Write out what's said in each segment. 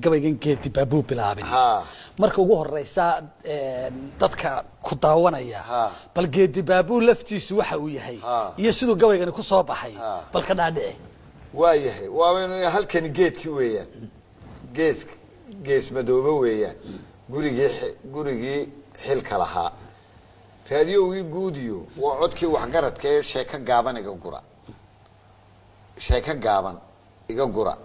gabaygan Geedi Baabuu bilaabin, marka ugu horeysa dadka ku daawanaya, bal Geedi Baabuu laftiisu waxa uu yahay iyo siduu gabaygani ku soo baxay, bal ka dhaadhici. Waa yahay, waa halkani geedkii weeyaan, gees gees madoobe weeyaan, gurigii xilka lahaa, raadiyowgii guudiyo waa codkii waxgaradka ee sheeko gaaban iga gura, sheeko gaaban iga gura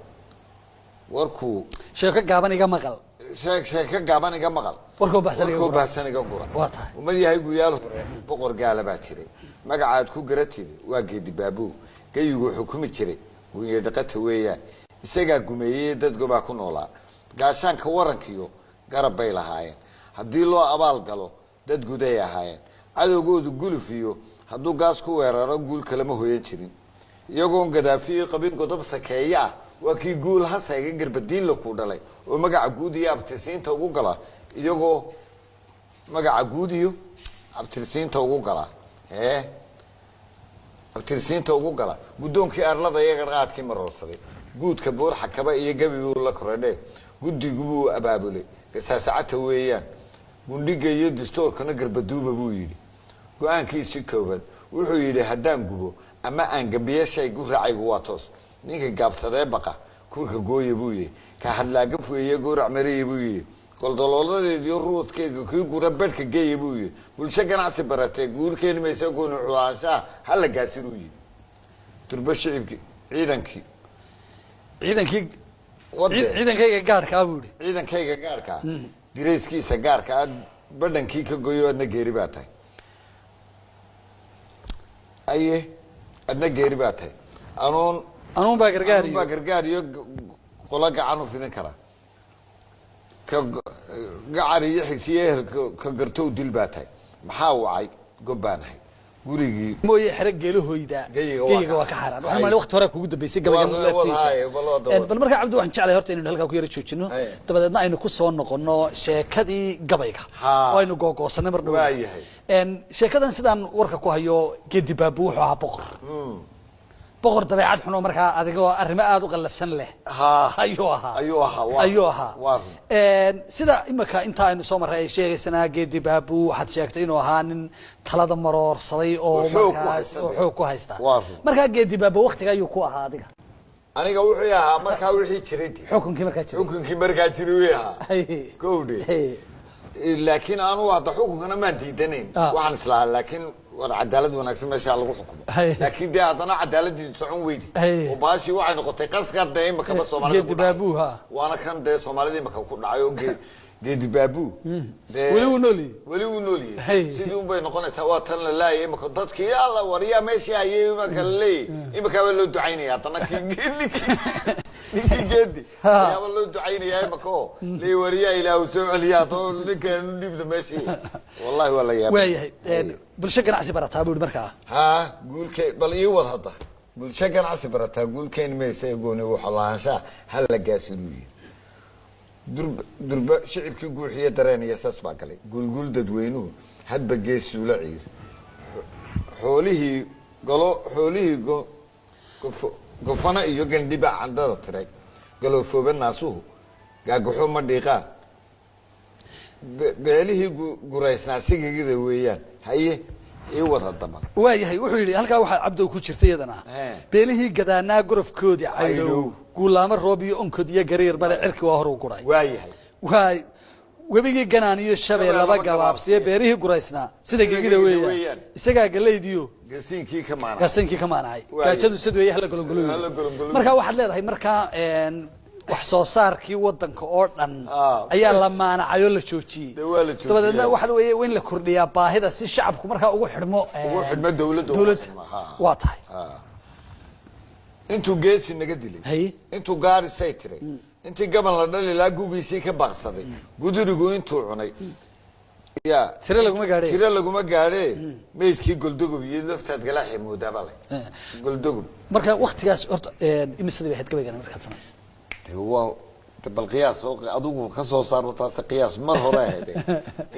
warkuu. Sheeko gaaban iga maqal. Sheeko gaaban iga maqal. Warkoo baxsan iga warkoo gura. Baahsan iga gura. Waa tahay. Ummad yahay, guyaal hore boqor gaala baa jiray, magacaad ku garatidi waa Geedi Baabuu, gayiguu xukumi jiray gunye dhaqata weeyaan, isagaa gumeeyey dad gobaa ku noolaa, gaashaanka warankiyo garab bay lahaayeen, haddii loo abaal galo dad guday ahaayeen, cadowgoodu guluf iyo hadduu gaas ku weeraro guul kalama hoyan jirin, iyagoon gadaafiyo qabin godob sakeeye ah, waa kii guul hasayga garbadiinla ku dhalay oo magaca guud iyo abtirsiinta ugu gala, iyagoo magaca guud iyo abtirsiinta ugu gala, abtirsiinta ugu gala, guddoonkii arlada iyo garqaadkii maroorsaday, guudka buur xakaba iyo gebi buu la koradhe, guddigubuu abaabulay gasaasacata weeyaan, gundhiga iyo distoorkana garbaduuba buu yidhi. Go-aankiisii koobaad wuxuu yidhi: haddaan gubo ama aan gambiye shay guracaygu waa toos, ninka gaabsadee baqa kurka gooya buu yidhi, ka hadlaagaf weeye gowrac mariya buu yidhi, goldalooladeediyo ruudkeyga kii gura bedhka geeya buu yidhi, bulsho ganacsi baratee guul keeni maysa gooni culaanshaha hala gaasinuu yidhi. Durbo shicibkii ciidankii ciidankii wade. Ciidankayga gaadhkaa buu yidhi. Ciidankayga gaarkaa, dirayskiisa gaarka ah badhankii ka goyo, adna geeri baa tahay, aye, adna geeri baa tahay, anuun anuun baa gargaar anuun baa iyo gargaar iyo qolo gacan u fidin kara, ka gacar iyo xigtiyo ehelka ka gartow dil baa tahay, maxaa wacay gob baanahay gurigii mooye xero geelahoyda Geyiga waa geyiga ka waa ka xaaraan. Waxaan Hay. maalin waqti hore kugu dambeysay gabaygan laftiisa. Haye, bal wada wada. Bal markaa Cabdi, waxaan jeclahay horta inaynu halkaa ku yara joojino, Haye. dabadeedna aynu ku soo noqono sheekadii gabayga oo aynu googoosanay mar dhow. Waayahay. Sheekadan sidaan warka ku hayo, Geedi Baabu wuxuu ahaa boqor, boqor dabeecad xun oo markaa adigoo arrimo aada u qallafsan leh ayuu ahaa. Ayuu ahaa, ayuu ahaa. Waa run. Sida imika inta aynu soo marray ay sheegaysanaa, Geedi Baabu waxaad sheegtay inuu ahaa nin talada maroorsaday oo oo xoog ku markaas haysta oo dee. xoog ku haysta. Waa run. Markaa Geedi Baabu waktiga ayuu ku ahaa adiga? Aniga wuxuu ahaa markaa wixii jiray dee. Xukunkii markaa jiray. Xukunkii markaa jiray wii ahaa. Gowdhe. Laakiin anu hadda xukunkana maan diidanayn. Waxaan islahaa laakiin war cadaalad wanaagsan meeshaa lagu xukumo. Laakiin dee haddana cadaaladii socon weydi oo baashii waxay noqotay qaska dee imakaba Soomaalida Geedi ku dhacay. Baabuu, ha. Waana kan dee Soomaalida imaka ku dhacay oo Geedi Baabuu dee Weli wuu nool yahay. Weli wuu nool yahay. Sidii un bay noqonaysaa, waa tan la laayay imaka dadkii alla waryaa meeshii hayay imaka la leeyay, imaka waa loo ducaynaya haddana kii ninkii Geedi ayaaba loo ducaynayaa imaka oo leey waryaa Ilaahu soo celiya haddaba ninkan dhiibna meeshii, wallahi waa la yaabay. Waayahay. Bulsho ganacsi barataa buu yihi markaa. Ha, guulke bal ii wad hadda. Bulsho ganacsi barataa guul keeni maysa gooni waxolaanshaha hala gaasinuu yidhi. Durba durba shicibkii guuxiyo dareen iyo saas baa galay, guulguul dadweynuhu hadba geesuula ciir, xoolihii galo, xoolihii gofana iyo gandhiba candada tiray, galoofooba naasuhu gaagaxo ma dhiiqaan, beelihii guraysnaa sigigida weeyaan. Haye, ii wada daban. Waayahay, wuxuu yidhi halkaa waxaa Cabdow ku jirta iyadana: beelihii gadaanaa gorofkoodii caydhow, caydhow. Guulaamo roob iyo onkod iyo gariir male, cirki waa hor u guray. Waayahay. Waay webigii Ganaan iyo Shabeel Shabeel laba laba gabaabsiye, gabaabsiye. Beerihii guraysnaa sida sida gegida gegida weeyaan, weeyaan. Isagaa galaydiyo gasiinkii ka maana gasinkii ka maanacay. Waayo. Gaajadu sad weeye, hala golongolo. Hala golongolo. Marka waxaad leedahay markaa wax soo saarkii wadanka oo dhan ayaa la maanacay oo la joojiyey. Dee waa la joojiyey. Dabadeedna waxa weeye in la kordhiyaa baahida si shacabku markaa ugu xidhmo ugu xidhmo dawladda, ugu dawladda. xidhmo, ha. Waa tahay. Intuu geesi naga dilay, intuu gaarisay tiray, intii gaban la dhali lahaa gugiisii ka baaqsaday, gudurigu intuu cunay ya. Tiro laguma gaadhe. Tiro laguma gaadhe, meydkii Goldogob iyo laftaad galaaxay moodaa le Goldogob. Marka waktigaas horta imisadii bay ahayd gabaygana markaad samaysay? De waa de bal qiyaas oo adigu ka soo saar taasi, qiyaas mar hore ahayd,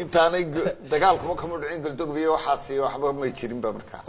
intaanay dagaalkuma kama dhicin Goldogob iyo waxaasi, waxba may jirin ba markaa.